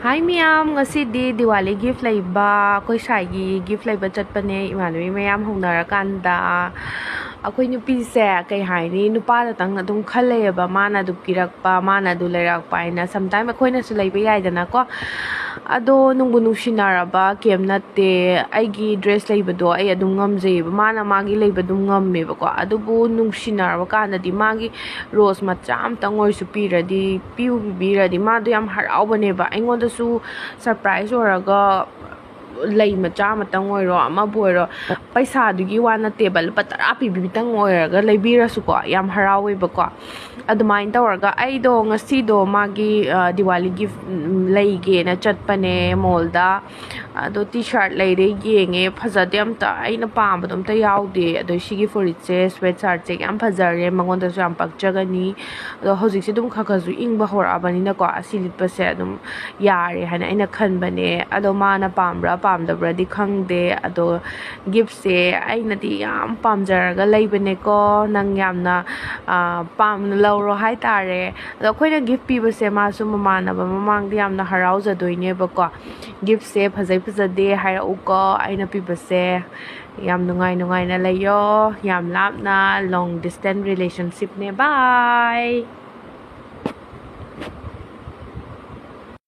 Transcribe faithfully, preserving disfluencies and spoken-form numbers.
Hi ꯃꯌꯥꯝ, ꯉꯁꯤꯗꯤ ꯗꯤꯋꯥꯂꯤ ꯒꯤꯐ ꯂꯩꯕ, ꯑꯩꯈꯣꯏ ꯁꯥꯏꯒꯤ ꯒꯤꯐ ꯂꯩꯕ ꯆꯠꯄꯅꯦ ꯏꯃꯥꯟꯅꯕꯤ ꯃꯌꯥꯝ ꯍꯧꯅꯔꯀꯥꯟꯗ꯫ ꯑꯩꯈꯣꯏ ꯅꯨꯄꯤꯁꯦ ꯀꯩ ꯍꯥꯏꯅꯤ, ꯅꯨꯄꯥꯗꯇꯪ ꯑꯗꯨꯝ ꯈꯜ ꯂꯩꯌꯦꯕ, ꯃꯥꯅ ꯑꯗꯨ ꯄꯤꯔꯛꯄ, ꯃꯥꯅ ꯑꯗꯨ ꯂꯩꯔꯛꯄ ꯍꯥꯏꯅ꯫ ꯁꯝꯇꯥꯏꯝ ꯑꯩꯈꯣꯏꯅꯁꯨ ꯂꯩꯕ ꯌꯥꯏꯗꯅꯀꯣ꯫ ꯑꯗꯣ ꯅꯨꯡꯕꯨ ꯅꯨꯡꯁꯤꯅꯔꯕ ꯀꯩꯝ ꯅꯠꯇꯦ, ꯑꯩꯒꯤ ꯗ꯭ꯔꯦꯁ ꯂꯩꯕꯗꯣ ꯑꯩ ꯑꯗꯨꯝ ꯉꯝꯖꯩꯌꯦꯕ, ꯃꯥꯅ ꯃꯥꯒꯤ ꯂꯩꯕ ꯑꯗꯨꯝ ꯉꯝꯃꯦꯕꯀꯣ꯫ ꯑꯗꯨꯕꯨ ꯅꯨꯡꯁꯤꯅꯔꯕ ꯀꯥꯟꯗꯗꯤ ꯃꯥꯒꯤ ꯔꯣꯁ ꯃꯆꯥ ꯑꯝꯇꯪ ꯑꯣꯏꯔꯁꯨ ꯄꯤꯔꯗꯤ, ꯄꯤꯕꯨ ꯄꯤꯕꯤꯔꯗꯤ ꯃꯥꯗꯣ ꯌꯥꯝ ꯍꯔꯥꯎꯕꯅꯦꯕ꯫ ꯑꯩꯉꯣꯟꯗꯁꯨ ꯁꯔꯄ꯭ꯔꯥꯏꯁ ꯑꯣꯏꯔꯒ ꯂꯩ ꯃꯆꯥ ꯑꯃꯇꯪ ꯑꯣꯏꯔꯣ, ꯑꯃꯕꯨ ꯑꯣꯏꯔꯣ, ꯄꯩꯁꯥꯗꯨꯒꯤ ꯋꯥ ꯅꯠꯇꯦꯕ, ꯂꯨꯄꯥ ꯇꯔꯥ ꯄꯤꯕꯤꯇꯪ ꯑꯣꯏꯔꯒ ꯂꯩꯕꯤꯔꯁꯨꯀꯣ, ꯌꯥꯝ ꯍꯔꯥꯎꯋꯦꯕꯀꯣ꯫ ꯑꯗꯨꯃꯥꯏꯅ ꯇꯧꯔꯒ ꯑꯩꯗꯣ ꯉꯁꯤꯗꯣ ꯃꯥꯒꯤ, ꯑ, ꯗꯤꯋꯥꯂꯤ ꯒꯤꯐ, ꯎꯝ, ꯂꯩꯒꯦꯅ ꯆꯠꯄꯅꯦ ꯃꯣꯜꯗ꯫ ꯑꯗꯣ ꯇꯤ ꯁꯥꯔꯠ ꯂꯩꯔꯦ, ꯌꯦꯡꯉꯦ, ꯐꯖꯗꯦ ꯑꯝꯇ, ꯑꯩꯅ ꯄꯥꯝꯕꯗꯣ ꯑꯝꯇ ꯌꯥꯎꯗꯦ꯫ ꯑꯗꯣ ꯁꯤꯒꯤ ꯐꯨꯔꯤꯠꯁꯦ, ꯁ꯭ꯋꯦꯠ ꯁꯥꯔꯠꯁꯦ ꯌꯥꯝ ꯐꯖꯔꯦ, ꯃꯉꯣꯟꯗꯁꯨ ꯌꯥꯝ ꯄꯛꯆꯒꯅꯤ꯫ ꯑꯗꯣ ꯍꯧꯖꯤꯛꯁꯦ ꯑꯗꯨꯝ ꯈꯔ ꯈꯔꯁꯨ ꯏꯪꯕ ꯍꯧꯔꯛꯑꯕꯅꯤꯅꯀꯣ, ꯑꯁꯤ ꯂꯤꯠꯄꯁꯦ ꯑꯗꯨꯝ ꯌꯥꯔꯦ ꯍꯥꯏꯅ ꯑꯩꯅ ꯈꯟꯕꯅꯦ꯫ ꯑꯗꯣ ꯃꯥꯅ ꯄꯥꯝꯕ꯭ꯔꯥ ꯄꯥꯝꯗꯕ꯭ꯔꯥꯗꯤ ꯈꯪꯗꯦ꯫ ꯑꯗꯣ ꯒꯤꯐꯁꯦ ꯑꯩꯅꯗꯤ ꯌꯥꯝ ꯄꯥꯝꯖꯔꯒ ꯂꯩꯕꯅꯦꯀꯣ, ꯅꯪ ꯌꯥꯝꯅ, ꯑ, ꯄꯥꯝꯅ ꯂꯧꯔꯣ ꯍꯥꯏꯇꯥꯔꯦ꯫ ꯑꯗꯣ ꯑꯩꯈꯣꯏꯅ ꯒꯤꯐ ꯄꯤꯕꯁꯦ ꯃꯥꯁꯨ ꯃꯃꯥꯟꯅꯕ ꯃꯃꯥꯡꯗ ꯌꯥꯝꯅ ꯍꯔꯥꯎꯖꯗꯣꯏꯅꯦꯕꯀꯣ꯫ ꯒꯤꯐꯁꯦ ꯐꯖꯩ ꯐꯖꯗꯦ ꯍꯥꯏꯔꯛꯎꯀꯣ, ꯑꯩꯅ ꯄꯤꯕꯁꯦ꯫ ꯌꯥꯝ ꯅꯨꯡꯉꯥꯏ ꯅꯨꯡꯉꯥꯏꯅ ꯂꯩꯌꯣ, ꯌꯥꯝ ꯂꯥꯞꯅ, long distance relationshipꯅꯦ꯫ Bye꯫